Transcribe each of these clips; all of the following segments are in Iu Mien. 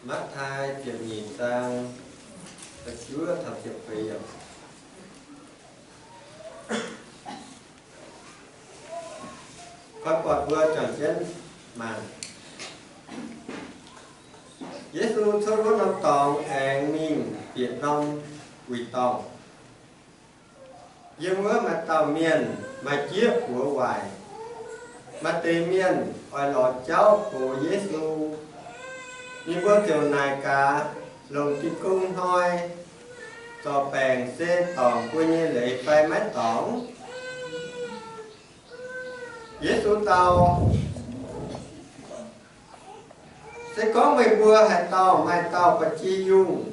Matv^tai ziepc nyeic zaang, da'juov taux ziepc feix yiemc. Koi buatc mbuo juangc jienv mangc. Yesu cuotv wuov norm dorngx aengx mingh bieqc norm wuic dorngh. Yiem wuov maaih dauh mienh maaih jieqv buoz waaic. Maaih deix mienh oix lorz jauv gox Yesu. Ninh mbuo ziouc naaic gaax, Longc Tin-Gong Hnoi zorc baengc se dorngc mbuo nyei leiz fai maiv dorngc? Yesu dau, Se gorngv meih mbuo haaix dauh maaih dauh ba'gi yungh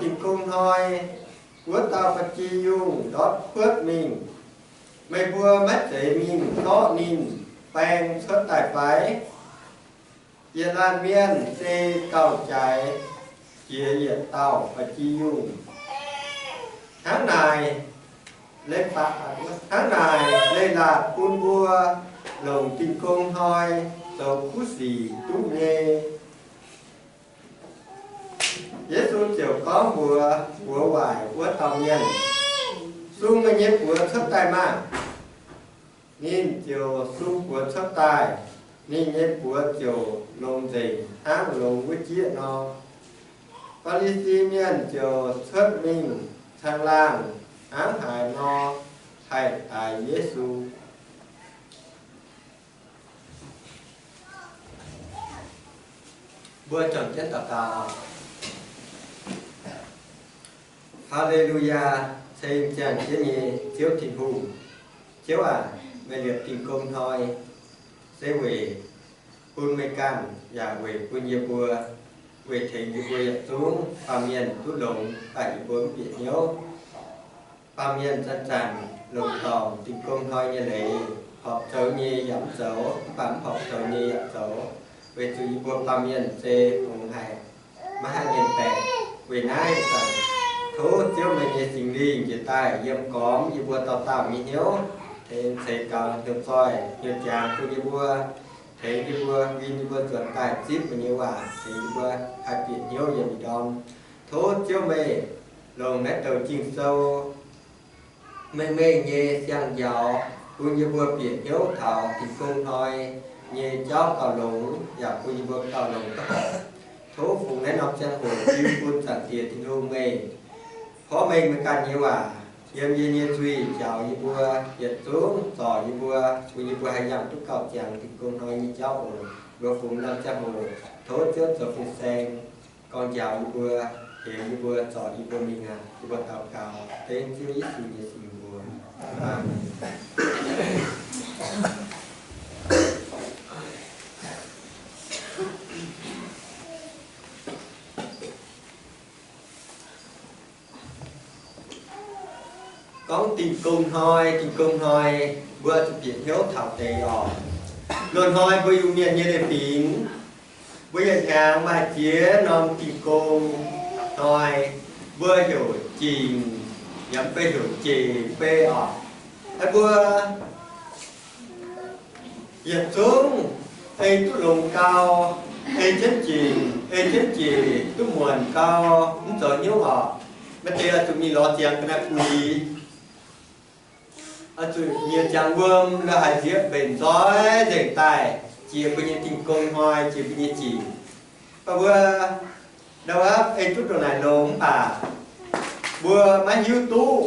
Tin-Gong Hnoi, wuov dauh ba'gi yungh ndortv kuotv mingh, meih mbuo maiv zeiz mingh zorqv ninh baeng cuotv daaih fai? Yietc laanh mienh se gauh jaaix jiex yietc dauh ba'gi yungh. Hnangv naaic, hnangv naaic leiz-latc bun mbuo longc Tin-Gong Hnoi zoux kuv sic duqv nyei. Yesu ziouc gorngv mbuox buoz waaic wuov dauh mienh, Sung meih nyei buoz cuotv daaih maah! Ninh ziouc sung buoz cuotv daaih. Ninh nyei buoz ziouc longx nzengc hnangv longx wuov jieqv nor. Faa^li^si Mienh ziouc cuotv mingh caangh laangh hnangv haaix nor haih daix Yesu. Mbuo juangc jienv daux gaux. Haa^le^lu^yaa! Ceng ziangh jienv nyei Ziouv Tin-Hungh, Ziouv aac, meih liepc Tin-Gong Hnoi se weic bun meih ganh yaac weic bun yie mbuo, weic tengx yie mbuo yietc zungv baamh mienh duqv longx daaih yie mbuo mv bieqc hnyouv. Baamh mienh zanc-zanc longc dorngc Tin-Gong Hnoi nyei leiz, horpc zoux nyei yaac mv zoux, mv baac mv horpc zoux nyei yaac zoux, weic zuqc yie mbuo baamh mienh se hungx haic, maiv haih mienh baeqc. Weic naaiv zanc tov Ziouv meih nyei Singx Lingh njiec daaih yiem gormx yie mbuo dauh dauh nyei hnyouv, tengx ceix gaux hnyouv zoih hnyouv jangx bun yie mbuo, tengx yie mbuo, win yie mbuo nzuonx daaih zipv meih nyei waac, tengx yie mbuo haih bieqc hnyouv yiem ih ndorm. Tov Ziouv meih longc naaiv douc Ging-Sou mengh mengh nyei siang-njaaux bun yie mbuo bieqc hnyouv taux Tin-Gong Hnoi nyei jauv gauh longx, yaac bun yie mbuo gauh longx duqv horpc. Tov fungx naaiv norm ziangh hoc hiuv bun Zaangc Diex Tin-Hungh meih porv mengh meih ganh nyei waac yiem yie nyei nzuih njaaux yie mbuo yietc zungv, zorc yie mbuo, bun yie mbuo haih yangh duqv gauh ziangx Tin-Gong Hnoi nyei jauv oc. Mbuo fungx norm ziangh hoc tov Ziouv zoux fin-saeng gorngv njaaux yie mbuo, hemx yie mbuo, zorc yie mbuo mingh aqv. Yie mbuo daux gaux dengv Ziouv Yesu nyei sin mbuox. Aamen. Gorngv Tin-Gong Hnoi, Tin-Gong Hnoi, mbuo zuqc bieqc hnyouv taux deix oc. Loz-hnoi mbuo Iu-Mienh nyei leiz-fingx, mbuo yietc hnyangx maaih ziex norm Tin-Gong Hnoi, mbuo heuc Jingc, yaac mv baac heuc Jeic Fei oc. Mbuo yietc zungv ei duqv longx gau, ei jienv jingc, ei jienv jeic duqv muonc gau, mv zoux hnyouv oc. Maaih deix oix zuqc mingh lorz ziangx ga'naaiv buix, oix zuqc nyiec ziangx wuom, la'haic nziex mbenc nzoih nzengc daaih jiex mbuo nyei Tin-Gong Hnoi, jiex mbuo nyei jingc. Mv baac mbuo ndau wuov ei duqv ndongc naaic longx mv baac mbuo maiv hiuv duqv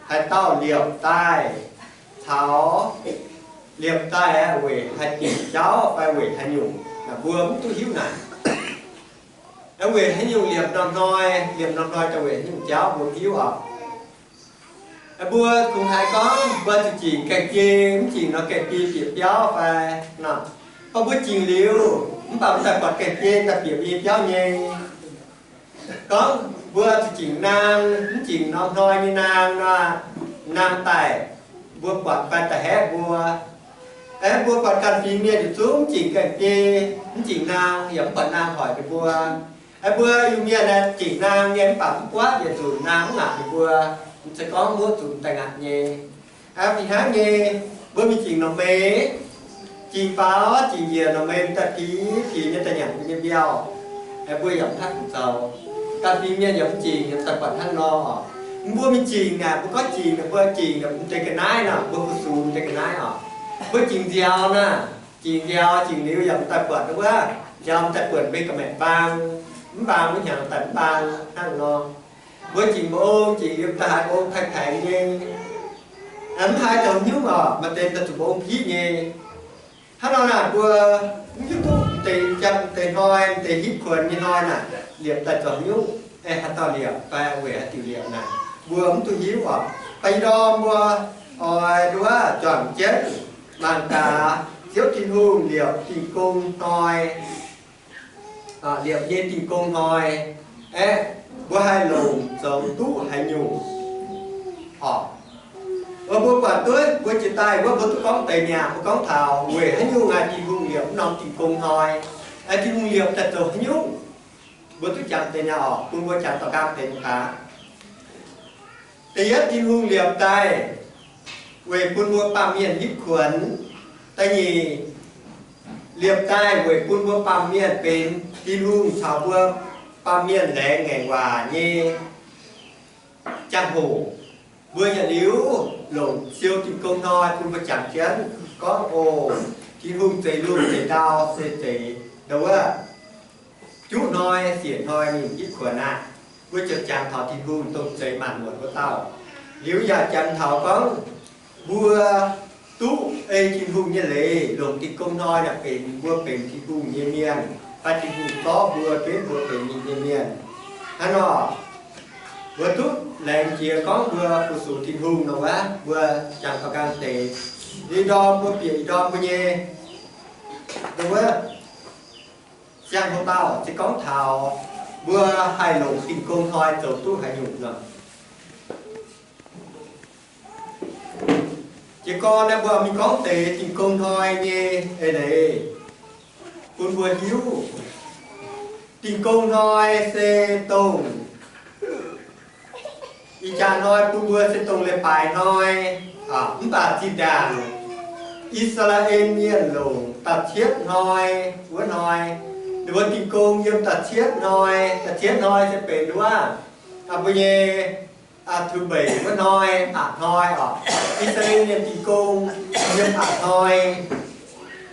haaix dauh liepc daaih caux liepc daaih aeqv, weic haaix diuc jauv fai weic haaix nyungc, mbuo mv duqv hiuv naaic. Aeqv, weic haaix nyungc liepc norm hnoi, liepc norm hnoi daaih weic haaix nyungc jauv mbuo mv hiuv oc. Aeqv, mbuo kungx haiz gorngv mbuo zuqc jingc gaengh biei, mv jingc nor gaengh biei bieqc biauv fai nor. Gorngv mbuo jingc liuz mv baac mv daaih buatc gaengh biei daaih bieqc mbuo nyei biauv nyei. Gorngv mbuo zuqc jingc naang, mv jingc norm hnoi nyei naang nor, naang daaih mbuo buatc fai daaih haeqv mbuo. Aeqv, mbuo buatc ganh fingx mienh yietc zungv mv jingc gaengh biei, mv jingc naang, yaac mv buatc naang hoic ninh mbuo. Aeqv, mbuo Iu-Mienh naaiv jingc naang nyei mv baac mv buatc yietc nzunc naang mv ngaatc ninh mbuo. Se gorngv muoqv zunc daaih ngaatc nyei. Aeqv, fih hnangv nyei, mbuo mingh jingc normh meix, jingc faaux jingc njiec normh meix daaih pix pix nyei daaih nyanc mbuo nyei mbiauh. Mbuo yaac mv haih zoux. Ganh fingx mienh yaac mv jingc, yaac daaih buatc hnangv nor. Mbuo mingh jingc naaic, mbuo gorngv jingc naaic, mbuo jingc naaic, mv deix ga'naaiv nor, mbuo fu-sux mv deix ga'naaiv oc. Mbuo jingc nziaaux naaic, jingc nziaaux, jingc liuz yaac mv daaih buatc wuov, nziaaux mv daaih buatc mbuo ga'maeqc mbaang, mv mbaang mbuo hnyangx daaih mv mbaang hnangv nor. Mbuo jingc mba'ong, jingc liuz daaih haiz mba'ong taaih-taengx nyei. Mv haih zoux haaix nyungc oc, maaih deix daaih zuqc mba'ong piqv nyei. Hnangv nor naaic mbuo mv hiuv duqv deix jangx deix hnoi, deix hitv kuonx nyei hnoi naaic, liepc daaih zoux haaix nyungc, aengx haaix dauh liepc fai weic haaix diuc liepc naaic, mbuo mv duqv hiuv oc. Fai ih ndorm mbuo oix nduov juangc jienv mangc gaax Ziouv Tin-Hungh liepc Dingh Gong Hnoi, liepc nyei Dingh Gong Hnoi aeqv, mbuo haih longc zoux duqv haaix nyungc oc. Mbuo buatc duqv mbuo jiex daaih wuov mbuo duqv gorngv deix mi'aqv. Mbuo gorngv taux weic haaix nyungc aeqv, Tin-Hungh liepc wuov norm Dingh Gong Hnoi, aeqv, Tin-Hungh liepc daaih zoux haaix nyungc, mbuo duqv jangx deix mi'aqv oc. Bun mbuo jangx daux nqaang deix mingh gaax. Da'yietv, Tin-Hungh liepc daaih weic bun mbuo baamh mienh hitv kuonx. Da'nyeic, liepc daaih weic bun mbuo baamh mienh benx Tin-Hungh caux mbuo baamh mienh laengz ngaengc waac nyei jangx-hoc. Mbuo yietc liuz longc siou Dingh Gong Hnoi bun mbuo jangx jienv gorngv, o, Tin-Hungh zeix lungh zeix ndau se zeix ndau wuov juqv hnoi siec hnoi ninh hitv kuonx aqv. Mbuo ziouc jangx taux Tin-Hungh dongh zeix maanc muotc wuov dauh. Liuz yaac jangx taux gorngv mbuo duqv ei Tin-Hungh nyei leiz longc Dingh Gong Hnoi naaic benx mbuo benx Tin-Hungh nyei mienh, fai Tin-Hungh zorqv mbuo benx mbuo benx ninh nyei mienh. Hnangv nor, mbuo duqv laengz jiex gorngv mbuo fu-sux Tin-Hungh nor wuov, mbuo jangx daux nqaang deix. Ih ndorm mbuo bieqc ih ndorm mbuo nyei wuov siang-hlo dauh se gorngv taux mbuo haih longc Dingh Gong Hnoi zoux duqv haaix nyungc nor. Jiez gorn naaiv mbuo mingh gorngv deix Dingh Gong Hnoi nyei eix leiz bun mbuo hiuv. Dingh Gong Hnoi se dongh ih jaax hnoi bun mbuo se dongh leiz-baaix hnoi, mv baac zinh ndaangc I^saa^laa^en Mienh longc da'cietv hnoi wuov hnoi, ninh mbuo dingh gong yiem da'cietv hnoi. Da'cietv hnoi se benx wuov mbuo nyei Tuix Mbeic wuov hnoi, aqc hnoi oc. I^saa^laa^en Mienh dingh gong yiem aqc hnoi.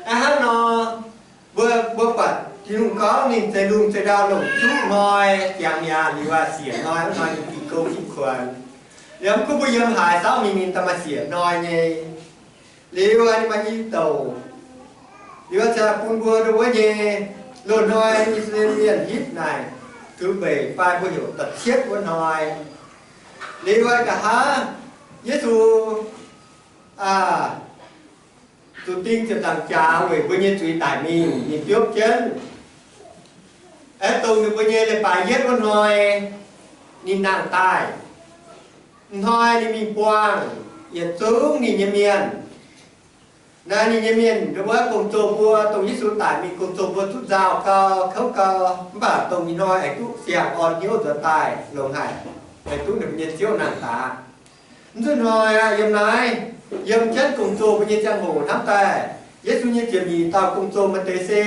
Hnangv nor, mbuo, mbuo buatc Tin-Hungh gorngv ninh zeix lungh zeix ndau longc juqv hnoi ziangx mi'aqv. Liuz aqv, siec hnoi wuov hnoi ninh dingh gong hitv kuonx. Liuz mv gunv mbuo yiem haaix, saauv mingh ninh daaih maaih siec hnoi nyei. Liuz aqv, ninh maaih i douc. Liuz aqv, bun mbuo ndongc wuov nyei loz-hnoi I^saa^laa^en Mienh hitv naaic, Tuix Mbeic fai mbuo heuc da'cietv wuov hnoi. Liuz aqv, nqa'haav Yesu zuqc ding ziepc nzaangc jaax weic mbuo nyei zuiz daic mingh, ninh biopv jienv. Aeqv, dongh ninh mbuo nyei leiz-baaix yietv wuov hnoi ninh nangh daaih. M'hnoi ninh mingh buangh yietc zungv ninh nyei mienh. Naaiv ninh nyei mienh ndongc wuov gong-zoh mbuo, dongh Yesu daic mingh gong-zoh mbuo duqv nzauh gau, kouv gau, mv baac dongh ih hnoi aengx duqv siang-orn hnyouv nzuonx daaih longx haic, aengx duqv ninh mbuo nyei Ziouv nangh daaih. Mv zuqc hnoi aqv, yiem naaiv, yiem jienv gong-zoh mbuo nyei ziangh hoc hnamv daaih, Yesu nyei jiex mingh dauh gong-zoh maaih deix se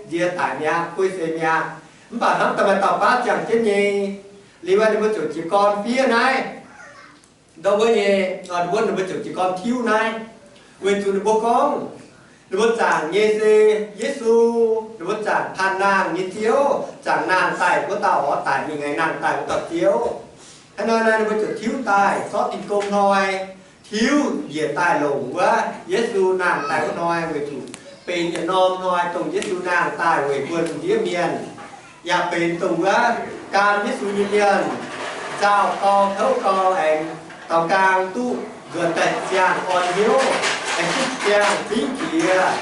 nziex daic mi'aqv, guei seix mi'aqv. Mv baac hnamv daaih maaih dauh baav ziangh jienv nyei. Liuz aqv, ninh mbuo ziouc jiez gorn fiev naaiv. Ndau wuov nyei, ninh mbuo, ninh mbuo ziouc jiez gorn tiuv naaiv, weic zuqc ninh mbuo gorngv, ninh mbuo zaangc nyei se Yesu, ninh mbuo zaangc Paan Nangh nyei Ziouv, zaangc nangh daaih wuov dauh oix daic mingh aengx nangh daaih wuov dauh Ziouv. Hnangv nor naaiv ninh mbuo ziouc tiuv daaih zorqv dingh gong hnoi, tiuv njiec daaih longc wuov Yesu nangh daaih wuov hnoi, weic zuqc benx yietc norm hnoi dongh Yesu nangh daaih weic mbuo lungh ndiev mienh, yaac benx dongh wuov gan Yesu nyei mienh nzauh gau, kouv gau, aengx daaux nqaang duqv nzuonx daaih siang-orn hnyouv, aengx duqv siang fingv jiex,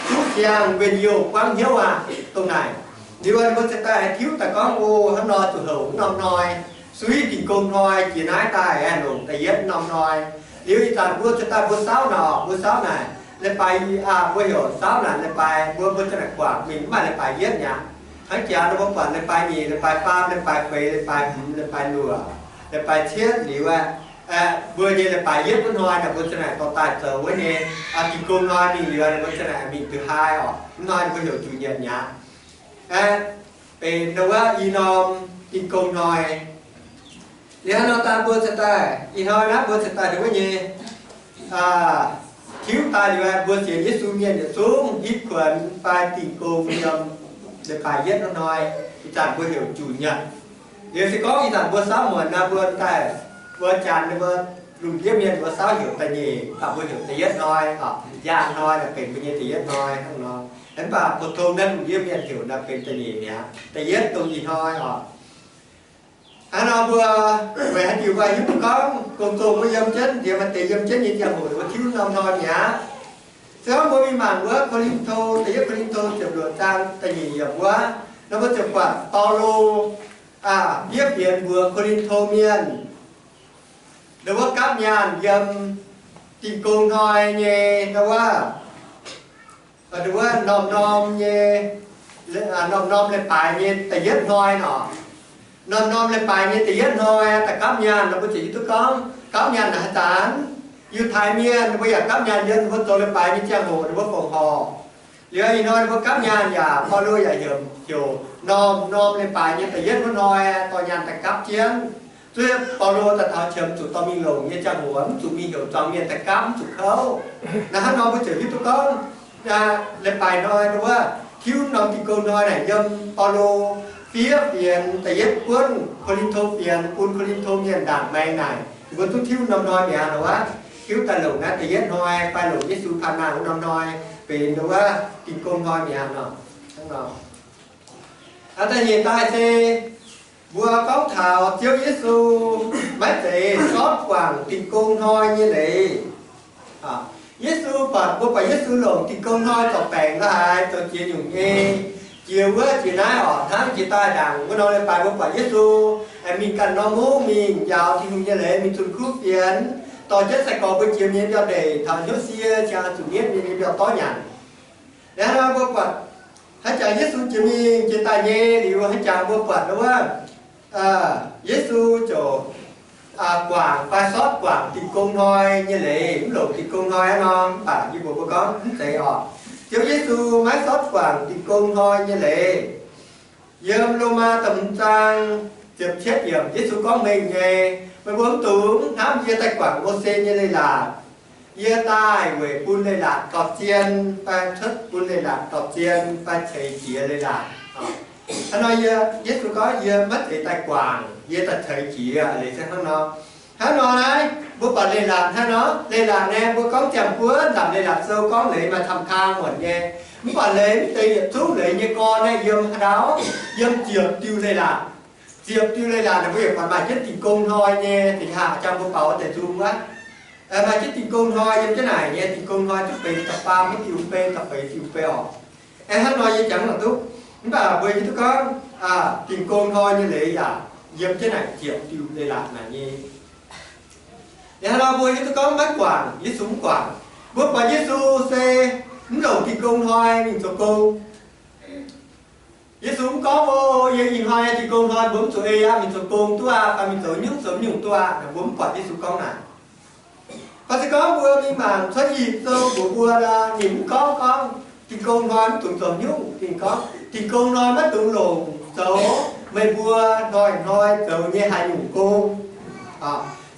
duqv siang njien-youh buangv hnyouv aqv. Dongh naaic, liuz ninh mbuo ziouc daaih tiuv daaih gorngv, o, hnangv nor zuqc houc norm hnoi, suiv dingh gong hnoi jiex naaiv daaih aengx longc da'yietv norm hnoi. Liuz ih zanc mbuo ziouc daaih mbuo saauv naaic, mbuo saauv naaic, leiz-baaix aqv, mbuo heuc saauv naaic leiz-baaix, mbuo, mbuo ziouc naaic guangc mingh mv maaih leiz-baaix yietv mi'aqv. Hnangv jaax nor mbuo buatc leiz-baaix nyic, leiz-baaix faam, leiz-baaix feix, leiz-baaix hmz, leiz-baaix luoqc, leiz-baaix cietv liuz aqv, mbuo nyei leiz-baaix yietv wuov hnoi naaic mbuo ziouc naaic dorh daaih zoux wuov nyei dingh gong hnoi mingh liuz, mbuo ziouc naaic mingh duqv haaix oc. Mv hnoi mbuo heuc Juqc Nyietc mi'aqv. benx ndau wuov i norm tin-gong hnoi. Liuz hnangv nor daaih mbuo cingx daaih ih hnoi naaiv mbuo cingx daaih ndau wuov nyei tiuv daaih liuz, mbuo sienx Yesu mienh yietc zungv hitv kuonx fai dingh gong yiem leiz-baaix yietv hnoi, ih zanc mbuo heuc Juqc Nyatc. Liuz se gorngv ih zanc mbuo samv muonc naaiv mbuo daaih, mbuo Janx mbuo lungh ndiev mienh mbuo samv heuc da'nyeic, mv baac mbuo heuc da'yietv hnoi, yaangh hnoi naaic benx mbuo nyei da'yietv hnoi hnangv nor. Mv baac pou-tong naaiv lungh ndiev mienh heuc naaic benx da'nyeic mi'aqv, da'yietv dongh ih hnoi oc. Hnangv nor mbuo weic haaix diuc mbuo hiuv duqv gorngv gong-zoh mbuo yiem jienv, ndiev maaih deix yiem jienv nyei ziangh hoc mbuo tiuv norm hnoi mi'aqv. Se gorngv mbuo mingh mangc wuov Ko^lin^to, da'yietv Ko^lin^to ziepc luoqc zaang da'nyeic yiemc wuov, nor mbuo ziouc buatc Baulo fiev fienx mbuox Ko^lin^to mienh ndau wuov gapv nyaanh yiem dingh gong hnoi nyei ndau wuov, ndau wuov norm-norm nyei, norm-norm leiz-baaix nyei da'yietv hnoi nor. Norm-norm leiz-baaix nyei da'yietv hnoi daaih gapv nyaanh nor, mbuo ziouc hiuv duqv gorngv gapv nyaanh naaic haaix zanc. Yiutai mienh mbuo yaac gapv nyaanh yiem mbuo zoux leiz-baaix nyei ziangh hoc ninh mbuo fongc horc. Liuz ih hnoi ninh mbuo gapv nyaanh yaac Baulo yaac heuc heuc norm-norm leiz-baaix nyei da'yietv wuov hnoi dorh nyaanh daaih gapv jienv. Zuov Baulo daaih taux qiemx zuqc dorh mingh longc nyei ziangh hoc mv zuqc mingh heuc zuangx mienh daaih gapv, mv zuqc kouv. Naaiv hnangv nor mbuo ziouc hiuv duqv gorngv leiz-baaix hnoi wuov, tiuv norm dingh gong hnoi naaic yiem Baulo fiev fienx da'yietv buonv Ko^lin^to fienx bun Ko^lin^to mienh ndaangc maengx naaic, mbuo duqv tiuv norm hnoi mi'aqv nor wuov. Tiuv daaih longc naaiv da'yietv hnoi fai longc Yesu panh nangh wuov norm hnoi benx wuov dingh gong hnoi mi'aqv nor. Hnangv nor, da'nyeic daaih se mbuo gorngv taux Ziouv Yesu maiv zeiz sortv guangc dingh gong hnoi nyei leiz. Yesu buatc, mbuo buatc Yesu longc dingh gong hnoi zorc baengc la'haaix zoux jiex nyungc nyei. Jiex wuov jiex naaiv oc, hnangv jiex daaih ndaangc wuov norm leiz-baaix mbuo buatc Yesu mingh ganh norm mungv mingh njaaux Tin-Hungh nyei leiz, mingh zunh kuv fienx, dorh jienv sai-gorx mbuo jiex mienh nyei mbiauh ndeic taux hnyouv sie, ziangh zuqc mietv mienh nyei mbiauh dorv nyanc. Liuz hnangv nor mbuo buatc haaix jangx Yesu jiex mingh jiex daaih nyei liuz, haaix jangx mbuo buatc wuov, Yesu ziouc guangc fai sortv guangc dingh gong hnoi nyei leiz, mv longc dingh gong hnoi aqv nor. Mv baac yie mbuox mbuo gorngv mv zeiz oc. Ziouv Yesu maiv sortv guangc dingh gong hnoi nyei leiz. Yiem Lomaa da'hmz zaang ziepc cietv yiemc Yesu gorngv mengh nyei, meih mbuo mv dungx hnamv yie daaih guangc Mose nyei leiz-latc. Yie daaih weic bun leiz-latc gauh zien, fai cuotv bun leiz-latc gauh zien, fai ceix jiez leiz-latc. Hnangv nor yie, Yesu gorngv yie maiv zeiz daaih guangc, yie daaih ceix jiez leiz se hnangv nor. Hnangv nor naaiv mbuo buatc leiz-latc hnangv nor, leiz-latc naaiv mbuo gorngv ziangh buonv nzamc leiz-latc sou gorngv leiz maaih camv kang muonc nyei. Mv baac leiz mv zeiz yietc zungv leiz nyei gorn naaiv yiem haaix ndau, yiem ziepc diuh leiz-latc. Ziepc diuh leiz-latc naaic mbuo yaac buatc maaih jienv dingh gong hnoi nyei, dingc haac jang mbuo baaux deix nzung wuov. Maaih jienv dingh gong hnoi yiem jienv naaic nyei, dingh gong hnoi duqv benx da'faam diuh bei, da'feix diuh bei oc. Aengx hnangv nor yie jangx mangc duqv, mv baac mbuo hiuv duqv gorngv dingh gong hnoi nyei leiz yaac yiem jienv naaic ziepc diuh leiz-latc naaic nyei. Hnangv nor mbuo hiuv duqv gorngv maiv guangc, Yesu mv guangc. Mbuo buatc Yesu se mv longc dingh gong hnoi mingh zoux gong. Yesu mv gorngv, O, yie ih hnoi dingh gong hnoi mbuo mv zuqc ei aqv, mingh zoux gong duqv aqv, fai mingh zoux nyungc zoux nyungc duqv aqv. Mbuo mv buatc Yesu gorngv naaic. Mv baac se gorngv mbuo mingh mangc cuotv Ging-Sou mbuox mbuo nor, ninh mv gorngv gorngv dingh gong hnoi mv dungx zoux nyungc. Ninh gorngv dingh gong hnoi maiv dungx longc zoux meih mbuo hnoi-hnoi zoux nyei haaix nyungc gong.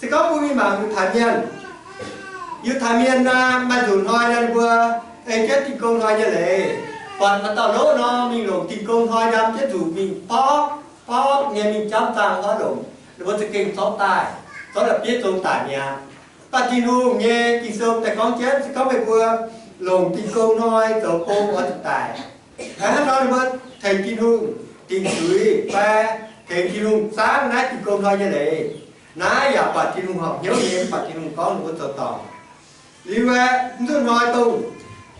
Se gorngv mbuo mingh mangc Yiutai Mienh, Yiutai Mienh naaic maaih nzunc hnoi naaic ninh mbuo ei jienv dingh gong hnoi nyei leiz. Buatc maaih dauh lov nor mingh longc dingh gong hnoi ndam jienv nzuqc mingh porv porv nyei mingh jamv zaangh hov longc. Ninh mbuo za'gengh zorqv daaih, zorqv la'bieiv zong daic mi'aqv. Mv baac Tin-Hungh nyei Ging-Sou daaih gorngv jienv, se gorngv meih mbuo longc dingh gong hnoi zoux gong oix zuqc daic. Hnangv nor ninh mbuo tengx Tin-Hungh dingc zuiz fai tengx Tin-Hungh zaangv naaiv dingh gong hnoi nyei leiz. Naaiv yaac buatc Tin-Hungh horpc hnyouv nyei, buatc Tin-Hungh gorngv ninh mbuo zoux dorngc. Liuz aeqv, mv duqv hnoi dongh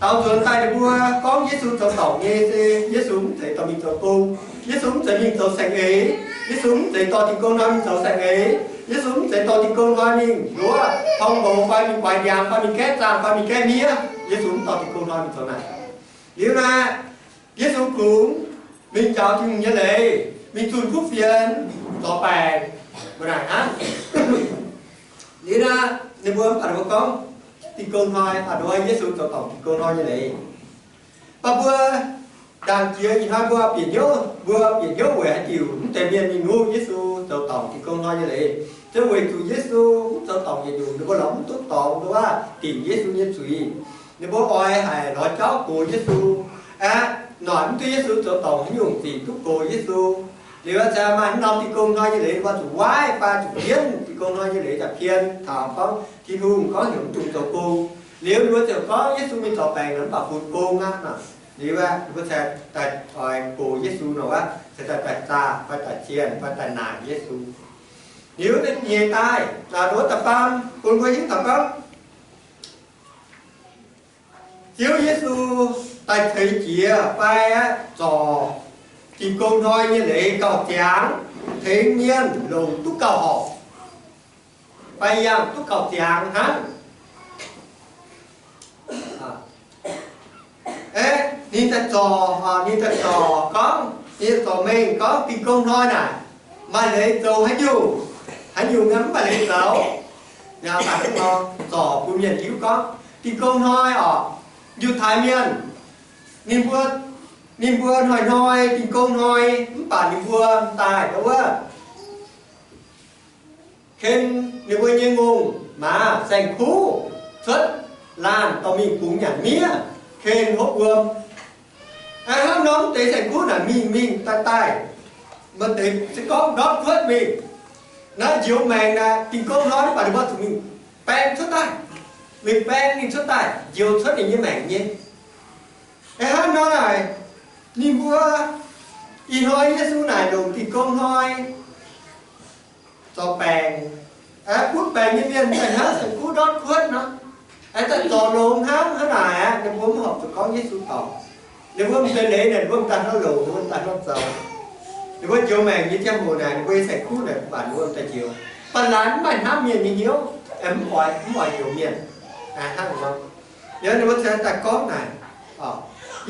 daaux nzuonx daaih ninh mbuo gorngv Yesu zoux dorngc nyei se Yesu mv zeiz dorh mingh zoux gong. Yesu mv zeiz mingh zoux saeng-eix. Yesu mv zeiz dorh dingh gong hnoi mingh zoux saeng-eix. Yesu mv zeiz dorh dingh gong hnoi mingh nduov torngv-houx fai mingh guaix ndiangx fai mingh gaeqv zaangh fai mingh gaeqv miev. Yesu mv dorh dingh gong hnoi mingh zoux naaic. Liuz naaic, Yesu kungx mingh njaaux Tin-Hungh nyei leiz, mingh zunh kuv fienx, zorc baengc, mbuo naaic hnangv. Liuz naaic, ninh mbuo mv baac ninh mbuo gorngv dingh gong hnoi, a'hnoi Yesu zoux dorngc dingh gong hnoi nyei leiz. Mv baac mbuo Ndaangc jiex ih hnoi mbuo bieqc hnyouv, mbuo bieqc hnyouv weic haaix diuc mv deix mienh mingh nuqv Yesu zoux dorngc tin-gong hnoi nyei leiz? Se weic zuqc Yesu mv zoux dorngc yietc nyungc, ninh mbuo lorz mv duqv dorngx, ninh mbuo waac dingc Yesu nyei zuiz. Ninh mbuo oix haic lorz jauv gox Yesu. Aeqv, noic mv duqv Yesu zoux dorngc haaix nyungc, zingc duqv gox Yesu. Liuz aeqv, maaih mv norm tin-gong hnoi nyei leiz, ninh mbuo zuqc waaiv fai zuqc jienv tin-gong hnoi nyei leiz daaih pien taux gorngv Tin-Hungh gorngv heuc mv dungx zoux gong. Liuz ninh mbuo ziouc gorngv Yesu mingh zorc baengc nor mv baac bun gong aqv. Liuz aeqv, ninh mbuo cingx daaih oix gox Yesu nor wuov, cingx daaih daaih zaah fai daaih cien fai daaih naaic Yesu. Liuz nyeic daaih, wuov da'faam bun mbuo hiuv taux gorngv Ziouv Yesu daaih ceix jiez fai zorc tin-gong hnoi nyei leiz gauh ziangx, tengx mienh longc duqv gauh horpc, fai yangh duqv gauh ziangx hnangv. Aeqv, ninh daaih zorc, ninh daaih zorc gorngv, ninh daaih zorc mengh gorngv tin-gong hnoi naaic maaih leiz zoux haaix nyungc, haaix nyungc mv baac leiz zoux. Yaac daaih zorc bun mienh hiuv gorngv tin-gong hnoi orqc, Yiutai mienh, ninh mbuo, ninh mbuo hnoi-hnoi tin-gong hnoi, mv baac ninh mbuo daaih wuov ken ninh mbuo nyei ngongh maaz saeng-kuv cuotv laanh dorh mingh bungx nyanc miev, ken hopv wuom. Hnangv nor mv deix saeng-kuv naaic mingh mingh daaih daaih, maaih deix se gorngv ndortv kuotv mingh. Naaiv njoux maengc naaic, tin-gong hnoi mv baac ninh mbuo zuqc mingh baeng cuotv daaih, mingh baeng ninh cuotv daaih, njoux cuotv ninh nyei maengc nyei. Hnangv nor naaic, ninh mbuo ih hnoi Yesu naaic longc tin-gong hnoi zorc baengc, butv baengc nyei mienh daaih hnangv saeng-kuv ndortv kuotv nor, daaih zorc longx hnangv. Hnangv naaic aqv, ninh mbuo mv horpc zuqc gorngv Yesu dorngc. Ninh mbuo m'deix leiz naaic, ninh mbuo m'daaih hnangv longx, ninh mbuo m'daaih hnangv zoux. Ninh mbuo njoux maengc nyei ziangh hoc naaic, ninh mbuo nyei saeng-kuv naaic mv baac ninh mbuo m'daaih njoux. Ba'laqc mv maaih hnamv mienh nyei hnyouv, mv oix, mv oix njoux mienh. Hnangv nor, yie ninh mbuo cingx daaih gorngv naaic,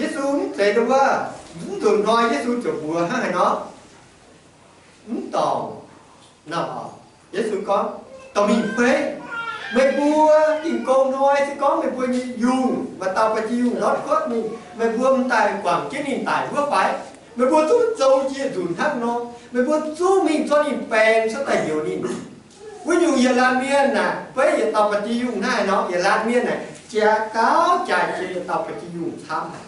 Yesu mv zeiz ndongc wuov, mv nzunc hnoi Yesu ziouc mbuox hnangv haaix nor, mv dorngc nor. Yesu gorngv, dorh mingh beiv. Meih mbuo tin-gong hnoi se gorngv meih mbuo nyei yungh, maaih dauh ba'gi yungh ndortv kuotv mingh, meih mbuo m'daaih guangc jienv ninh daic wuov fai? Meih mbuo zungv zoux njiec nzunc hnangv nor. Meih mbuo zungv mingh zorqv ninh baeng cuotv daaih heuc ninh. Wuov nyungc yietc laanh mienh naaic, beiv yietc dauh ba'gi yungh hnangv haaix nor, yietc laanh mienh naaic jaax gauh jaaix jiex yietc dauh ba'gi yungh camv haic.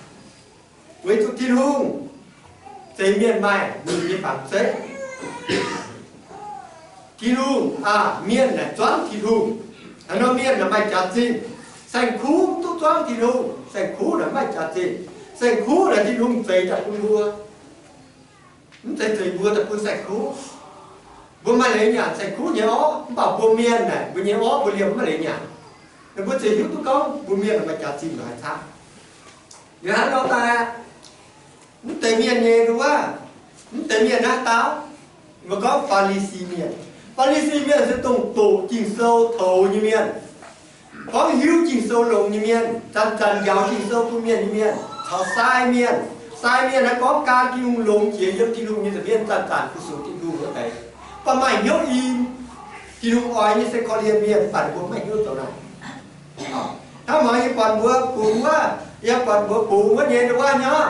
Weic zuqc Tin-Hungh zeix mienh maaih ninh nyei fangx zeiv. Tin-Hungh, aa, mienh naaic zuangv Tin-Hungh. Hnangv nor mienh naaic maaih jaax-zinh. Saeng-kuv mv duqv zuangv Tin-Hungh. Saeng-kuv naaic mv maaih jaax-zinh. Saeng-kuv naaic Tin-Hungh zeix daaih bun mbuo, mv zeiz zeix mbuo daaih bun saeng-kuv. Mbuo maaih leiz nyanc saeng-kuv nyei orv, mv baac mbuo mienh naaic, mbuo nyei orv mbuo liemh mv maaih leiz nyanc. Ninh mbuo ziouc hiuv duqv gorngv mbuo mienh maaih jaax-zinh haaix camv. Liuz hnangv nor daaih, mv deix mienh nyei nduov, mv deix mienh naaiv dauh, mbuo gorngv Faa^li^si Mienh. Faa^li^si Mienh se dongh doqc Ging-Sou toux nyei mienh, gorngv hiuv Ging-Sou longx nyei mienh, zanc-zanc njaaux Ging-Sou bun mienh nyei mienh, caux sai mienh. Sai mienh naaiv gorngv gan Tin-Hungh longx jiex yiem Tin-Hungh nyei nza'hmien zanc-zanc fu-sux Tin-Hungh wuov deix, mv baac maaih hnyouv i Tin-Hungh oix nyei se korv-lienh mienh, mv baac ninh mbuo mv maaih hnyouv zoux naaic. Hnangv muonz yie buatc mbuo bungx wuov, yie buatc mbuo bungx wuov nyei nduov nor,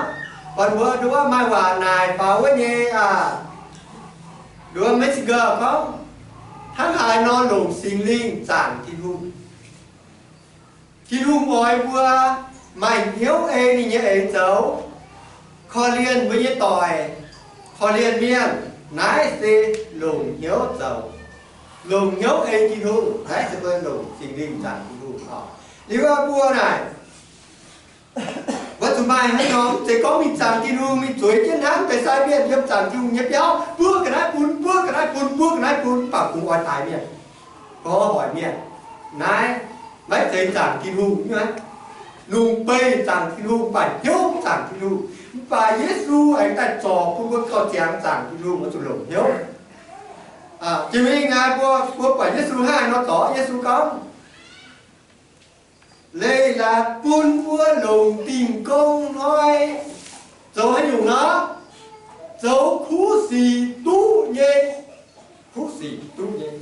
buatc mbuo nduov maaih waac naaic faaux wuov nyei aac, nduov Mexico gorngv, hnangv haaix nor longc Singx Lingh zaangc Tin-Hungh. Tin-Hungh oix mbuo maaih hnyouv ei ninh nyei eix zoux, korv-lienh mbuo nyei doic, korv-lienh mienh. Naaiv se longc hnyouv zoux, longc hnyouv ei Tin-Hungh. Naaiv se mbuo longc Singx Lingh zaangc Tin-Hungh oc. Liuz mbuo naaic, mbuo zuqc maaih hnangv nor, mv zeiz gorngv mingh zaangc Tin-Hungh, mingh zueiz jienv hnangv deix sai mienh yiem zaangc Tin-Hungh nyei biauv, buov ga'naaiv bun, buov ga'naaiv bun, buov ga'naaiv bun, mv baac kungx oix daix mienh, gorngv hoic mienh. Naaiv maiv zeiz zaangc Tin-Hungh nyei. Lungh beiv zaangc Tin-Hungh, mv baac hnyouv mv zaangc Tin-Hungh. Mv baac Yesu aengx daaih zorc bun mbuo gauh ziangx zaangc Tin-Hungh, mbuo zuqc longc hnyouv. Jiex mingh naaiv mbuo, mbuo buatc Yesu hnangv haaix nor zorc. Yesu gorngv, leiz-latc bun mbuo longc Tin-Hungh hnoi zoux haaix nyungc nor? Zoux kuv sic duqv nyei. Kuv sic duqv nyei.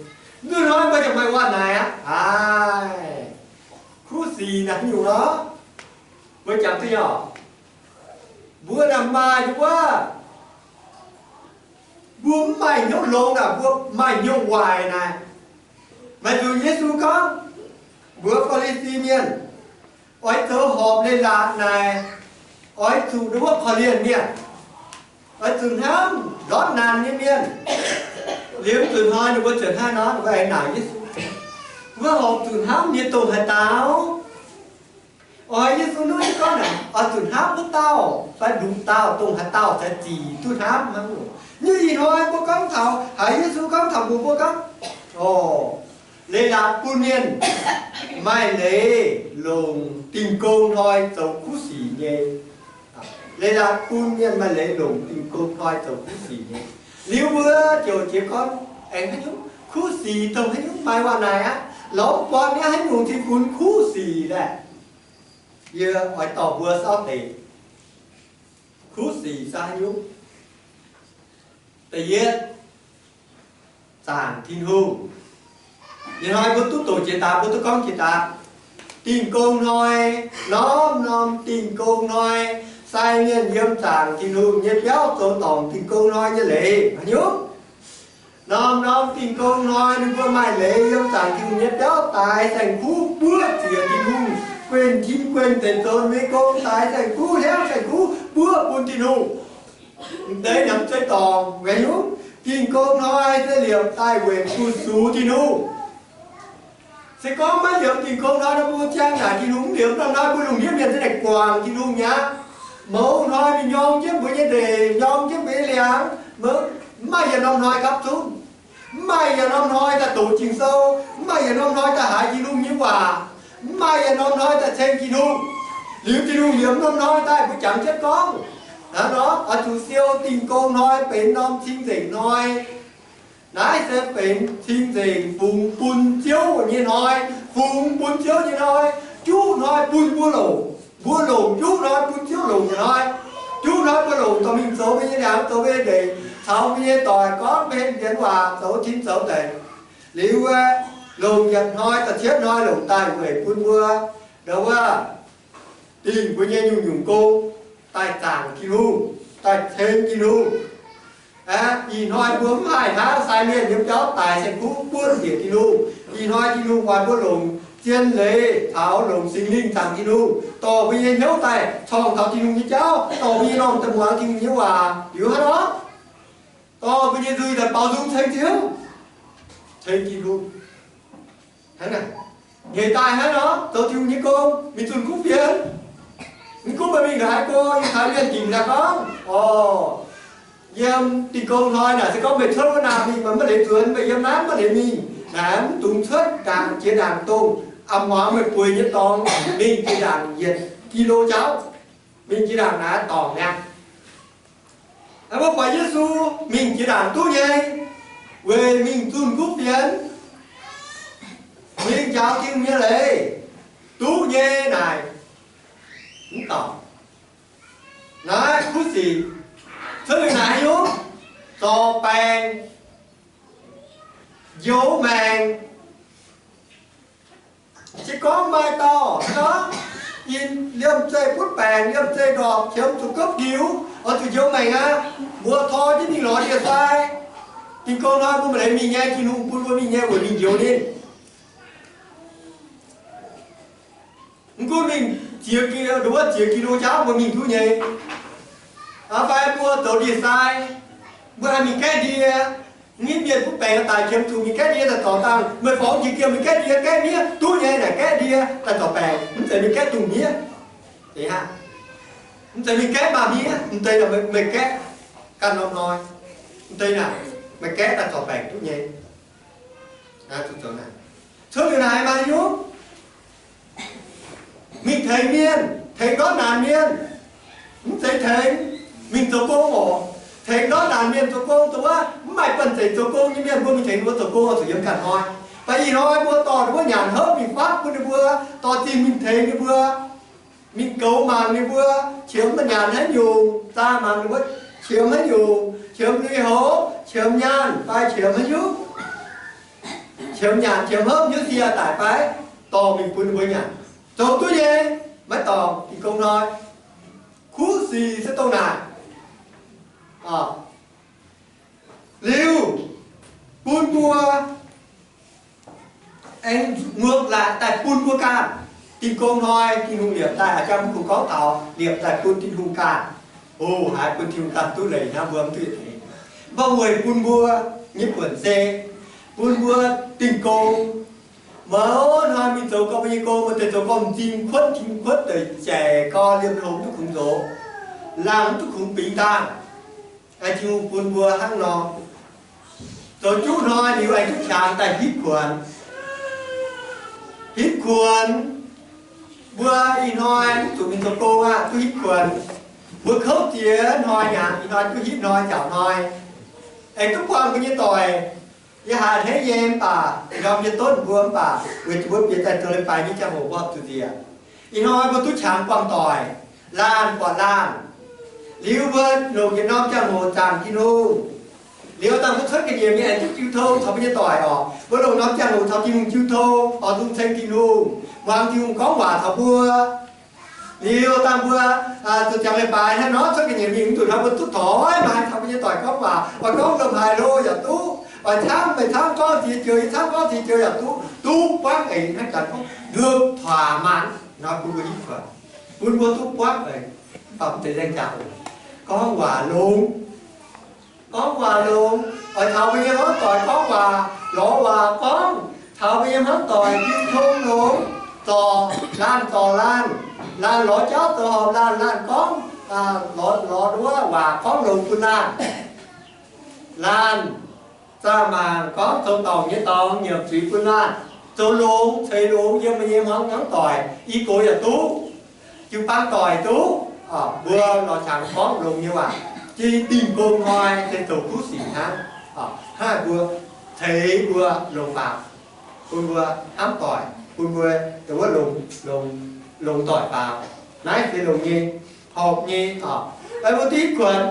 Nduov hnoi mbuo jangx maaih waac naaic aqv. Aaix, kuv sic naaic haaix nyungc nor? Mbuo jangx duqv nyei oc. Mbuo naaic maaih wuov, mbuo mv maaih hnyouv longx aac, mbuo maaih hnyouv waaic naaic. Maaih zuqc Yesu gorngv mbuox Faa^li^si mienh, oix zoux horpc leiz-latc naaic, oix zuqc ndongc wuov korv-lienh mienh, oix zuqc hnamv ndortv naanc nyei mienh. Liuz zuqc hnoi ninh mbuo ziouc hnangv nor, ninh mbuo aengx naaic Yesu, mbuo horpc zuqc hnamv nyei dongh haaix dauh? Oix Yesu nuqv gorngv naaic, oix zuqc hnamv wuov dauh fai ndongc dauh, dongh haaix dauh cingx zic duqv hnamv hnangv. Nyei ih hnoi mbuo gorngv taux, haiz Yesu gorngv taux mbuo, mbuo gorngv, o, leiz-latc bun mienh maaih leiz longc Dingh Gong Hnoi zoux kuv sic nyei. Leiz-latc bun mienh maaih leiz longc Dingh Gong Hnoi zoux kuv sic nyei. Liuz mbuo ziouc jiez gorn aengx haaix nyungc kuv sic dongh haaix nyungc maaih waac naaic aqv. Lorz buatc nyei haaix nyungc cing-funx kuv sic laeh. Yie oix dorh mbuo saauv deix kuv sic se haaix nyungc. Da'yietv, zaangc Tin-Hungh. Ih hnoi mbuo duqv doqc jiex daaih, mbuo duqv gorngv jiex daaih. Dingh gong hnoi, norm-norm dingh gong hnoi, sai mienh yiem zaangc Tin-Hungh nyei biauv zoux dorngc dingh gong hnoi nyei leiz haaix nyungc? Norm-norm dingh gong hnoi ninh mbuo maaih leiz yiem zaangc Tin-Hungh nyei biauv daix saeng-kuv buov ziec Tin-Hungh, guenh tin guenh deix zoux ninh mbuo nyei gong, daix saeng-kuv, hnyouv saeng-kuv buov bun Tin-Hungh. M'deix namx zeiv dorngc weic hnyouv dingh gong hnoi se liepc daaih weic fu-sux Tin-Hungh. Se gorngv maiv liepc dingh gong hnoi nor, mbuo ziangh naaic Tin-Hungh mv liepc norm hnoi, mbuo lungh ndiev mienh se naaic guangc Tin-Hungh mi'aqv. Mouz hnoi ninh nyorng jienv mbuo nyei ndeic, nyorng jienv mbuo nyei liangx, mv maaih yietc norm hnoi gapv zunv. Mv maaih yietc norm hnoi daaih doqc Ging-Sou, mv maaih yietc norm hnoi daaih haiz Tin-Hungh nyei waac, mv maaih yietc norm hnoi daaih ceng Tin-Hungh. Liuz Tin-Hungh liepc norm hnoi daaih mbuo jangx jienv gorngv. Hnangv nor oix zuqc siou dingh gong hnoi benx norm cing-nzengc hnoi. Naaiv se benx cing-nzengc fungx bun Ziouv nyei hnoi. Fungx bun Ziouv nyei hnoi, juqv hnoi bun mbuo longc. Mbuo longc juqv hnoi bun Ziouv longc nyei hnoi. Juqv hnoi mbuo longc dorh mingh zoux mbuo nyei liangx, zoux mbuo nyei ndeic, caux mbuo nyei doic gorngv mbuo nyei fienx waac, zoux tin zoux deic. Liuz aeqv, longc yietc hnoi da'cietv hnoi longc daaih weic bun mbuo ndau wuov dingh mbuo nyei nyungc-nyungc gong daaih zaangc Tin-Hungh, daaih ceng Tin-Hungh. Aeqv, ih hnoi mbuo mv haih hnangv sai mienh nyei biauv daix saeng-kuv buov njiec Tin-Hungh. Ih hnoi Tin-Hungh oix mbuo longc zien leiz caux longc Singx Lingh zaangc Tin-Hungh, dorh mbuo nyei hnyouv daaih corngh taux Tin-Hungh nyei jauv, dorh mbuo nyei norm daaih muangx Tin-Hungh nyei waac. Liuz hnangv nor, dorh mbuo nyei nzuih daaih baaux nzung ceng Ziouv. Ceng Tin-Hungh. Hnangv naaic, nyeic daaih hnangv nor zoux Tin-Hungh nyei gong, mingh zunh kuv fienx. Mv gunv meih mingh ndongc haaix go, yie taux mienh dingc naaic gorngv, orv, yiem dingh gong hnoi naaic se gorngv meih cuotv wuov naaic mingh, meih maiv leiz nzuonx, meih yiem naaiv maiv leiz mingh naaic, mv dungx cuotv ndaangc jiex ndaangc dongh a'hmuangx meih bueix nyei dorngx mingh jiex ndaangc yietc gi lo jauv, mingh jiex ndaangc naaic dorngc mi'aqv. Mbuo buatc Yesu mingh jiex ndaangc duqv nyei, weic mingh zunh kuv fienx, mingh njaaux Tin-Hungh nyei leiz, duqv nyei naaic, mv dorngc. Naaiv kuv sic cuotv liuz naaic haaix nyungc? Zorc baengc, njoux maengc. Se gorngv maaih dauh hnangv nor, yinh liemh zeih butv baengc, liemh zeih ndorpc, qiemx zuqc gopv ndiux, oix zuqc njoux maengc aqv, mbuo tor jienv mingh lorz ndie-sai. Dingh gong hnoi mbuo maiv leiz mingh nyei, Tin-Hungh bun mbuo mingh nyei weic mingh njoux ninh. Mv gunv mingh ziex gi, ndongc wuov ziex gi lo jauv mbuo mingh duqv nyei. Fai mbuo zoux ndie-sai, mbuo haih mingh gaeqv ndie, hnangv mienh butv baengc daaih qiemx zuqc mingh gaeqv ndie daaih zorc dangh, meih forngx jiex giemh mingh gaeqv ndie, gaeqv miev duqv nyei naaic, gaeqv ndie daaih zorc baengc, mv zeiz mingh gaeqv dungh miev. Mv zeiz mingh gaeqv maaz miev, mv deix meih gaeqv ganh norm hnoi, mv deix naaic meih gaeqv daaih zorc baengc duqv nyei. Cuotv liuz naaic maaih nyungc, mingh tengx mienh, tengx ndortv naanc mienh, mv zeiz tengx mingh zoux gong oc. Tengx ndortv naanc mienh zoux gong, dongh wuov mv maaih banh zeic zoux gong nyei mienh, mbuo mingh tengx ninh mbuo zoux gong oix zuqc yiem ganh hnoi. Fai ih hnoi mbuo dorh ninh mbuo nyanc hopv mingh fatv bun ninh mbuo, dorh zingh mingh tengx ninh mbuo, mingh goux mangc ninh mbuo qiemx mv nyanc haaix nyungc, zaah mangc ninh mbuo qiemx haaix nyungc, qiemx lui-houx, qiemx nyaanh fai qiemx haaix nyungc, qiemx nyanc qiemx hopv hnyouv sie daic fai, dorh mingh bun ninh mbuo nyanc. Zoux duqv nyei, maiv dorngc. Dingh gong hnoi kuv sic se dongh naaic. Liuz bun mbuo aengx ngược lại daaih bun mbuo ganh. Dingh gong hnoi Tin-Hungh liepc daaih, aa, jang mv kungx gorngv taux liepc daaih bun Tin-Hungh ganh. O, haiz bun Tin-Hungh ganh duqv leiz hnangv, mbuo mv duqv tengx. Mv baac weic bun mbuo nyei buonc se bun mbuo dingh gong. Mouz hnoi mingh zoux gau mbuo nyei gong, mbuo deix zoux gau m'zing kuotv, m'zing kuotv deix jaic gau, liemh longx duqv kungx zoux, laangh duqv kungx bingx dangh. Aengx Tin-Hungh bun mbuo hnangv nor. Zoux juqv hnoi liuz aengx duqv qangx daaih hitv kuonx. Hitv kuonx, mbuo ih hnoi zuqc mingh zoux gong aqv, duqv hitv kuonx. Mbuo kouv ziex hnoi nyanc, ih hnoi duqv hitv hnoi nziaauc hnoi. Aengx duqv buangh mbuo nyei doic. Yie haiz a'hneiv nyei mv baac, ndorm yie donv mbuo mv baac, weic zuqc mbuo bieqc daaih zoux leiz-baaix nyei ziangh hoc mbuo horpc zuqc nzieqc. Ih hnoi mbuo duqv qangx buangh doic, laanh buatc laanh. Liuz mbuo longc yietc norm ziangh hoc zaangc Tin-Hungh. Liuz dangh mbuo cuotv ga'nyiec mingh aengx duqv jiu tong caux mbuo nyei doic oc. Mbuo longc norm ziangh hoc caux Tin-Hungh jiu tong, oix zuqc ceng Tin-Hungh, muangx Tin-Hungh gorngv waac caux mbuo. Liuz dangh mbuo zuqc ziangx leiz-baaix hnangv nor cuotv ga'nyiec mingh, mv zuqc hnangv mbuo duqv doix maiv haih caux mbuo nyei doic gorngv waac, oix gorngv lomh haaix hlo yaac duqv, oix camv meih camv gorngv ziex joux, yie camv gorngv ziex joux yaac duqv, duqv buangv eix hnangv janx gorngv được thỏa mãn nor bun mbuo hitv kuonx, bun mbuo duqv buangv eix. Mv baac mv zeiz nzaeng jaax oc. Gorngv waac longx, gorngv waac longx, oix taux mbuo nyei hmuangv doic gorngv waac, lorz waac gorngv, taux mbuo nyei hmuangv doic jiu tong longx, zorc laanh zorc laanh, laanh lorz jauv zoux horpc laanh, laanh gorngv, lorz, lorz wuov waac gorngv longx bun laanh. Laanh zaah mangc gorngv zoux dorngc nyei dorngx nyiemc zuiz bun laanh, zoux longx ceix longx yiem mbuo nyei hmuangv doic, i gox yaac duqv, jiu-baang doic duqv, mbuo lorz qangx gorngv longx nyei waac, jiex dingh gong hnoi se zoux kuv sic hnangv. Hnangv mbuo ceix mbuo longx baaux, bun mbuo hnamv doic, bun mbuo wuov longx, longx doic baaux. Naaiv se longx nyei, horpc nyei. Mbuo duqv hitv kuonx.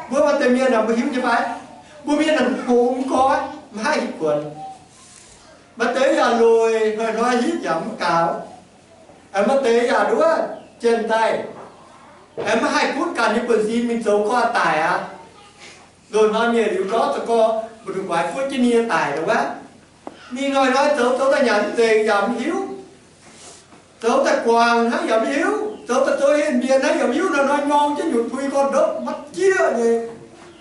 Mbuo maaih deix mienh mbuo hiuv nyei fai? Mbuo mienh hngongx mv goiv, maiv haih hitv kuonx. Maaih deix yaac loic, hnoi-hnoi hitv yaac mv gaux. Maaih deix yaac nduov jien daaih, maiv haih gunv ganh nyei buonv-sin mingh zoux gorx-daic aqv. Loz-hnoi mienh liuz gorngv za'gengh mbu'ndongx guaix guoqv jienv ninh nyei daic wuov, ninh hnoi-hnoi zoux, zoux daaih nyanc mv nzengc yaac mv hiuv, zoux daaih guangc hnangv yaac mv hiuv, zoux daaih zoux heh mbienx hnangv yaac mv hiuv, hnoi-hnoi nyorng jienv nyutc pui gorn-ndopv maiv jieqv nyei,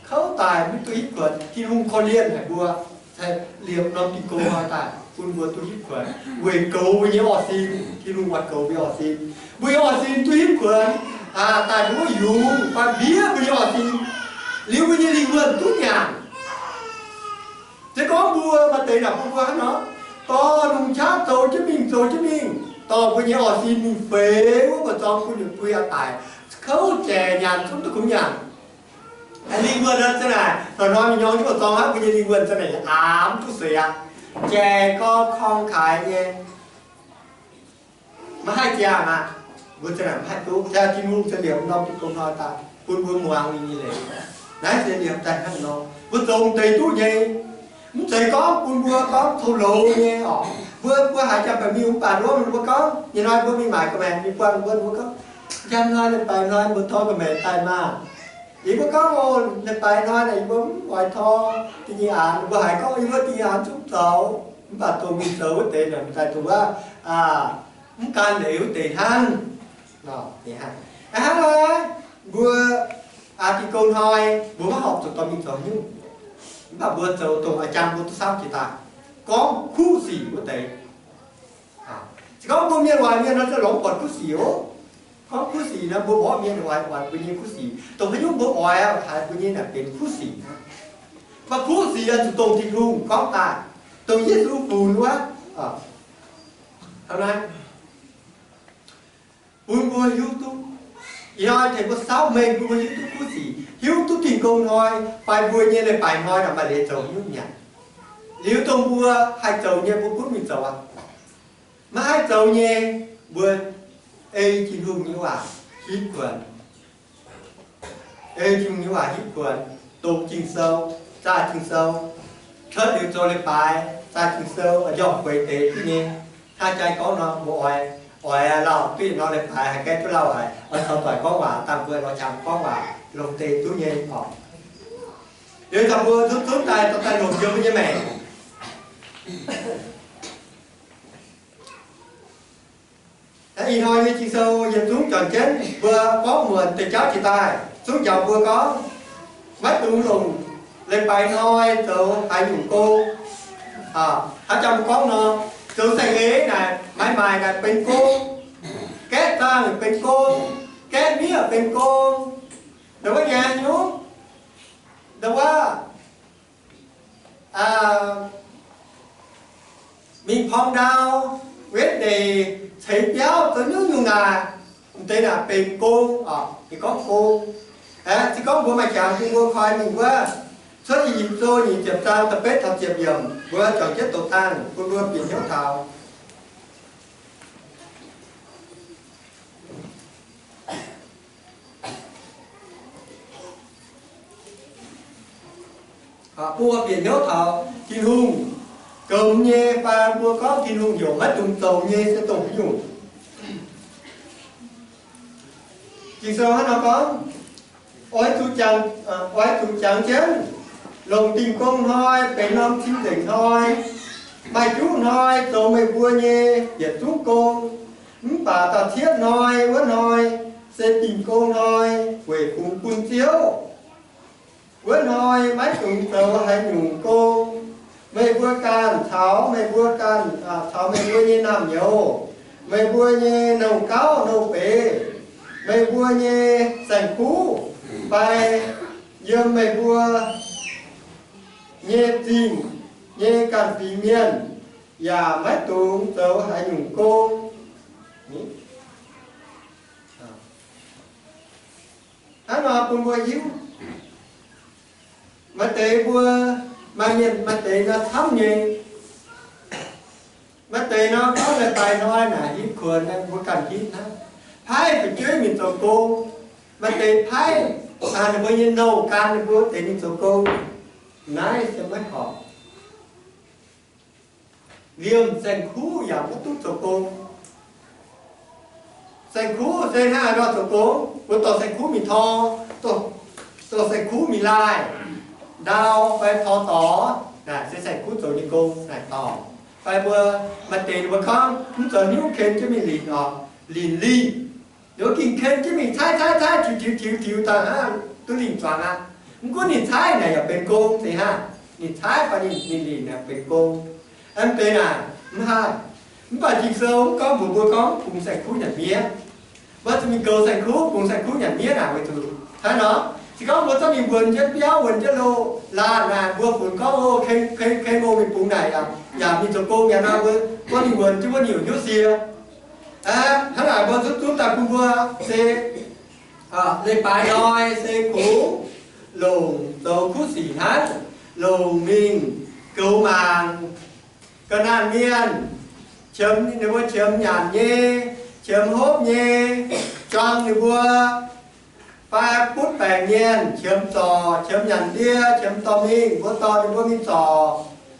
kouv daic, mv duqv hitv kuonx. Tin-Hungh korv-lienh haic mbuo, liemh norm dingh gong hnoi daaih bun mbuo duqv hitv kuonx weic goux mbuo nyei orv-sin. Tin-Hungh oix goux mbuo nyei orv-sin. Mbuo nyei orv-sin duqv hitv kuonx daaih mbuo yungz fai mbiev mbuo nyei orv-sin. Liuz mbuo nyei lingh wuonh duqv nyanc. Se gorngv mbuo maaih deix naaic bun mbuo hnangv nor, dorh lungh qaqv zoux jienv mingh, zoux jienv mingh, dorh mbuo nyei orv-sin mingh feix wuov buoz-zorng bun nyutc pui aqv daic, kouv jaic nyanc zungv duqv kungx nyanc. Lingh wuonh nor za'naaic hnoi-hnoi mingh nyorng jienv buoz-zorng aqv, mbuo nyei lingh wuonh za'naaic yaac aapv duqv seix aqv. Jaic gorx korng kaaix nyei, maiv haih ziangh aqv. Mbuo za'naaic maiv haih duqv. Tin-Hungh ziouc liemh norm dingh gong hnoi daaih bun mbuo muangx ninh nyei leiz. Naaiv se liemh daaih hnangv nor, mbuo zong deix duqv nyei. Mv zeiz gorngv bun mbuo gorngv tov loz nyei oc. Mbuo, mbuo haiz jaa-baengc miuc mv baac nduov mbuo gorngv, nyei hnoi mbuo mingh maaic ga'maeqc mingh buangh mbuo, mbuo gorngv, njang hnoi leiz-baaix hnoi mbuo tor ga'maeqc daaih maah. Yie mbuo gorngv, o, leiz-baaix hnoi naaic yie mbuo mv oix tor da'nyeic aanx. Mbuo haiz gorngv yie mbuo da'nyeic aanx zungv zoux, mv baac dongh mingh zoux wuov deix naaic daaih dongh wuov, mv gan leiz wuov deix hnangv. Hnangv naaiv, mbuo dingh gong hnoi mbuo maiv horpc zuqc dorh mingh zoux nyungc. Mv baac mbuo zoux dongh a'jang mbuo duqv samv jiex daaih, gorngv kuv sic wuov deix. Se gorngv mbuo mienh waaic mienh nor, se longx buatc kuv sic oc. Gorngv kuv sic nor, mbuo mborqv mienh waaic mbuo nyei kuv sic, dongh haaix nyungc mbuo oix haiz mbuo nyei naaic benx kuv sic. Mv baac kuv sic yaac zuqc dongh Tin-Hungh gorngv daaih, dongh Yesu funx wuov. Hnangv naaiv, bun mbuo hiuv duqv, ih hnoi tengx mbuo saauv mengh bun mbuo hiuv duqv kuv sic, hiuv duqv dingh gong hnoi fai mbuo nyei leiz-baaix hnoi naaic maaih leiz zoux nyungc nyanc. Liuz dongh mbuo haih zoux nyei mbuo gunv mingh zoux aqv. Maiv haih zoux nyei, mbuo ei Tin-Hungh nyei waac hitv kuonx. Ei Tin-Hungh nyei waac hitv kuonx, doqc Ging-Sou, zaah Ging-Sou, cuotv liuz zoux leiz-baaix, zaah Ging-Sou, njormh gueix deix duqv nyei. Hnangv jaaix gorngv nor, mbuo oix, oix lauh duqv yietc norm leiz-baaix haih gaengh duqv lauh haic, oix caux doic gorngv waac, dangh mbuo lorz qangx gorngv waac longx deix duqv nyei oc. Liuz taux mbuo zunv zunv daaih dorh daaih longc yiem mbuo nyei maengc. Ih hnoi nyei Ging-Sou yietc zungv juangc jienv mbuo gorngv muonc deix jauv jiex daaih, zungv njaaux mbuo gorngv maiv dungx longc leiz-baaix hnoi zoux haaix nyungc gong. Hnangv jang mbuo gorngv nor, zoux saeng-eix naaic, maaih maaic naaic benx gong, gaeqv zaangh benx gong, gaeqv miev benx gong. Ndongc wuov nyei nyungc, ndongc wuov mingh porng ndau, wetv ndeic, ceix biauv, zoux nyungc-nyungc naaic, m'deix naaic benx gong oc. Ninh gorngv gong. Se gorngv mbuo maaih jangx bun mbuo koi mingh wuov, Cuotv Ging-Sou nyic ziepc zaang da'betv taux ziepc yiemc, mbuo juangc jienv doqc dangh bun mbuo bieqc hnyouv taux. Bun mbuo bieqc hnyouv taux Tin-Hungh goux nyei fai mbuo gorngv Tin-Hungh heuc maiv dungx zoux nyei se dongh haaix nyungc. Ging-Sou hnangv nor gorngv, oix zuqc jangx, oix zuqc jangx jienv, longc dingh gong hnoi benx norm cing-nzengc hnoi. Maaih juqv hnoi zoux meih mbuo nyei yietc zungv gong, mv baac da'cietv hnoi wuov hnoi se dingh gong hnoi, weic kungx bun Ziouv. Wuov hnoi maiv dungx zoux haaix nyungc gong. Meih mbuo ganh caux meih mbuo ganh, caux meih mbuo nyei naamh nyouz, meih mbuo nyei nouh gauv nouh beiz, meih mbuo nyei saeng-kuv, fai yiem meih mbuo nyei zingh nyei ganh fingx mienh yaac maiv dungx zoux haaix nyungc gong. Hnangv nor bun mbuo hiuv, maaih deix mbuo, maaih mienh maaih deix nor camv nyei. Maaih deix nor gorngv leiz-baaix hnoi naaic hitv kuonx, mbuo ganh hitv hnangv. Paaiv fu'jueiv mingh zoux gong. Maaih deix paaiv ninh mbuo nyei nouh gan ninh mbuo wuov deix mingh zoux gong. Naaiv se maiv horpc. Liemh saeng-kuv yaac maiv duqv zoux gong. Saeng-kuv se hnangv haaix nor zoux gong? Mbuo dorh saeng-kuv mingh tor, dorh saeng-kuv mingh laaih ndau fai tor dorc, naaic se saeng-kuv zoux nyei gong naaic dorngc. Fai mbuo maaih deix ninh mbuo gorngv mv zoux hnyouv ken jienv mingh linc oc, linc lingh. Ninh mbuo gengh ken jienv mingh caaiv caaiv caaiv, tiux tiux tiux tiux daaih hnangv duqv lingh zuangx aqv. Mv gunv ninh caaiv naaic yaac benx gong, se hnangv ninh caaiv fai ninh, ninh linc naaic benx gong. Mv deix naaic mv haih. Mv baac Ging-Sou mv gorngv mbuox mbuo gorngv bungx saeng-kuv nyanc miev. Mbuo zuqc mingh goux saeng-kuv, bungx saeng-kuv nyanc miev naaic weic zuqc hnangv nor, se gorngv mbuo zorqv ninh wuonx jienv biauv, wuonx jienv loz-laanh naaic, mbuo funx gorngv, o, ken, ken, ken, o, mingh bungx naaic yaac, yaac mingh zoux gong yaac nor, mbuo zorqv ninh wuonx jienv wuov nyungc hnyouv sie. Hnangv naaic mbuo zunv zunv daaih bun mbuo se leiz-baaix hnoi se kungx longc zoux kuv sic hnangv, longc mingh goux mangc ga'naanh mienh, qiemx ninh mbuo qiemx nyanc nyei, qiemx hopv nyei, juang ninh mbuo, fai butv baengc mienh, qiemx zorc, qiemx nyanc ndie, qiemx dorh mingh, mbuo dorh ninh mbuo mingh zorc,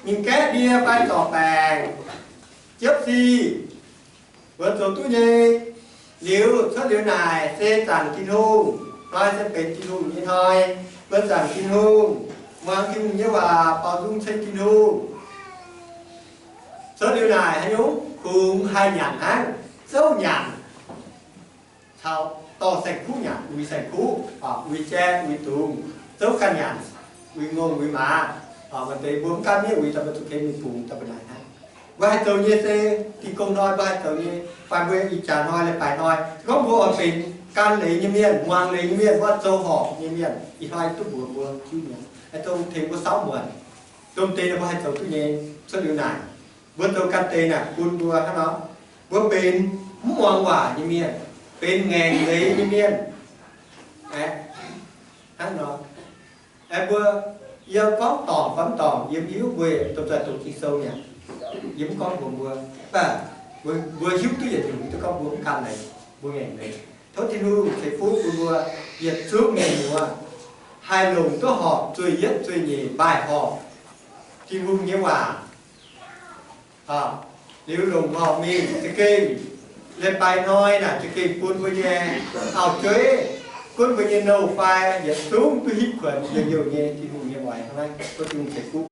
mingh gaeqv ndie fai zorc baengc, jiepv sic, mbuo zoux duqv nyei. Liuz cuotv liuz naaic se zaangc Tin-Hungh hnoi, se benx Tin-Hungh nyei hnoi. Mbuo zaangc Tin-Hungh, muangx Tin-Hungh nyei waac, baaux nzung ceng Tin-Hungh. Cuotv liuz naaic haaix nyungc kungx haih nyanc hnangv, zouv nyanc, caux dorh saeng-kuv nyanc, uix saeng-kuv, uix jai, uix dungz, zouv ganh nyanc, uix ngongh uix maaz. Maaih deix mbuo mv gaamv miev uix daaih, mbuo zuqc ken mingh bungx daaih, mbuo naaic hnangv. Mbuo haih zoux nyei se dingh gong hnoi mbuo haih zoux nyei, fai mbuo ih jaax hnoi, leiz-baaix hnoi. Se gorngv mbuo oix benx gan leiz nyei mienh, muangx leiz nyei mienh, mbuo zoux horpc nyei mienh, ih hnoi duqv mbuox mbuo hiuv mi'aqv, haih zoux tengx mbuo saauv muonc. Domh deix naaic mbuo haih zoux duqv nyei. Cuotv liuz naaic, mbuo zoux ganh deix naaic bun mbuo hnangv nor, mbuo benx mv muangx waac nyei mienh, benx ngaengc leiz nyei mienh. Aeqv, hnangv nor, aeqv, mbuo, yie gorngv dorngc fai mv dorngc yie mv hiuv, mbuo domh zaaih doqc Ging-Sou mi'aqv. Yie mv gorngv mbuox mbuo, mv baac mbuo hiuv duqv yietc nyungc, duqv gorngv mbuo mv gan leiz, mbuo ngaengc leiz. Tov Tin-Hungh ceix fuqv bun mbuo yietc zungv mienh muoz haih longc duqv horpc zueih yietv zueih nyeic mbaaih horpc Tin-Hungh nyei waac. Liuz longc horpc mingh za'gengh, leiz-baaix hnoi naaic za'gengh bun mbuo nyei auv-jueiv, gunv mbuo nyei nouh fai yietc zungv duqv hitv kuonx youh youh nyei Tin-Hungh nyei waac. Naaiv duqv Tin-Hungh ceix fuqv